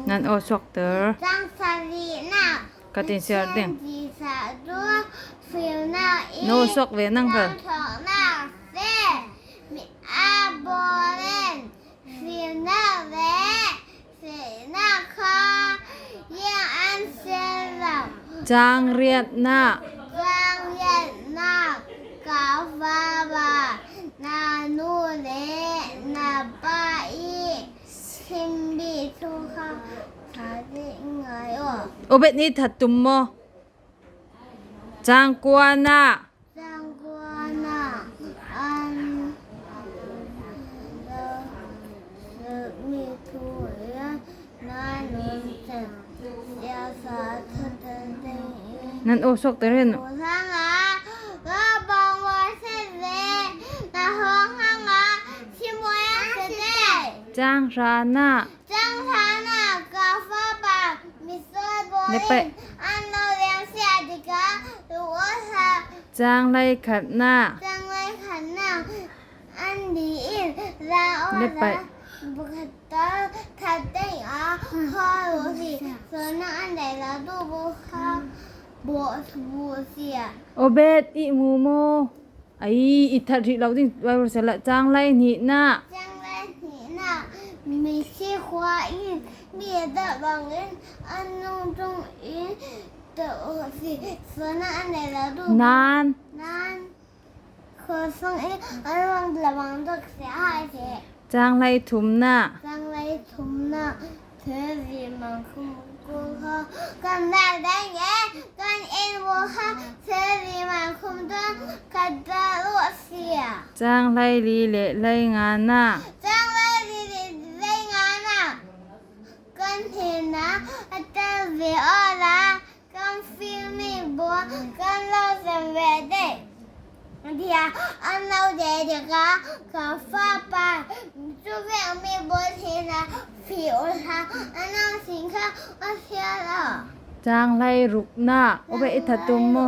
Nan aw suak ter. Ka tin siar ding. Na aw suak ve nang ka. Caang riatnak. Caang ka fapa, na nu le na pa i chimmi thu kha ṭha tein ngai aw. Obet nih that tum maw? Caang kuanak. Caang an mi thu na nun Nan aw suak ter hen. Caang hranak. Caang hleikhatnak. Obed i mu maw? Ai i that rih lo ding caang hleihnihnak. Mi khua in mi dah bangin an nung tung in Nan. Caang hleithumnak. Caang hleili le hleinganak. Kan hinak a tel ve awk la kan fimmi bu kan lo sem ve dih. Tiah an lo de tikah ka fapa cu vekmi bu sinah fi u hlah a nang sin kha a sia lo. Caang hleiruknak. Obe i that tum mu.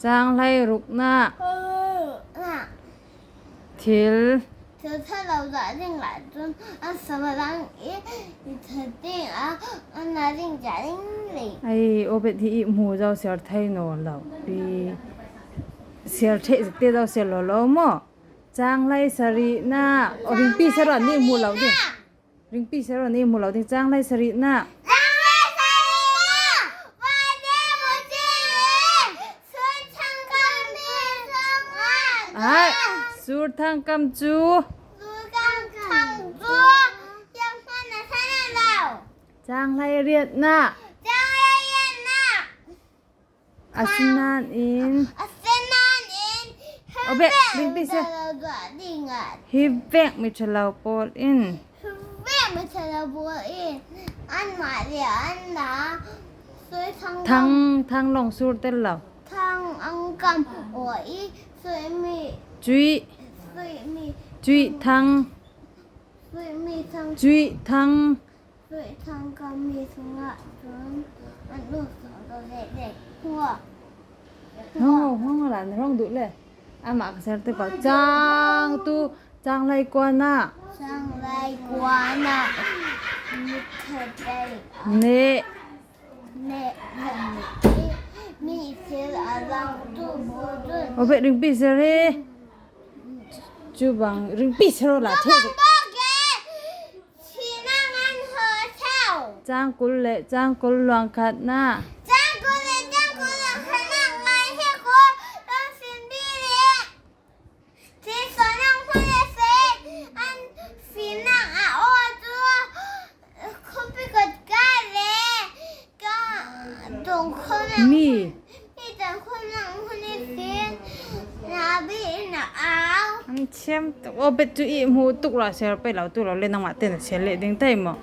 Caang hleiruknak. Thil. Thil ṭhalo tuah ding ahcun an sabalang i thating ah an na ding ca ding ding. Ai obet hi i hmu zo ser thei no lo pi ser the te zo ser lo lo mo chang lai sari na ringpi sero ni mu lo ding ringpi sero ni mu lo ding chang lai sari na. Ai, sur thang kam cu. Caang hlei riatnak. Asinain. Obe, ringpi se. Hi vek mi ṭhalo pawl in. Anmah le anmah Thang thang lawng sur tel lo. Thang ang kam aw i suimi. Cui. Suimi. Cui thang. Suimi thang. Cui thang. Sui thang kam mi chungah cun an lut lo le le hua. Hong hong la rong duh le. Amah ka ser te pa chang tu chang lai kwa na. Chang lai kwa na. Mithatei. Ne. Ne. Mi thil a lang tu bu dun. Obe ring pi sere. Chu bang ring pi sero la the. Chang kul le chang kul luang khat na. Mi. An thiam tuk. Aw bet cu i hmu tuk la ser pe lo tu lo le nangmah ten a sial leh ding tai maw.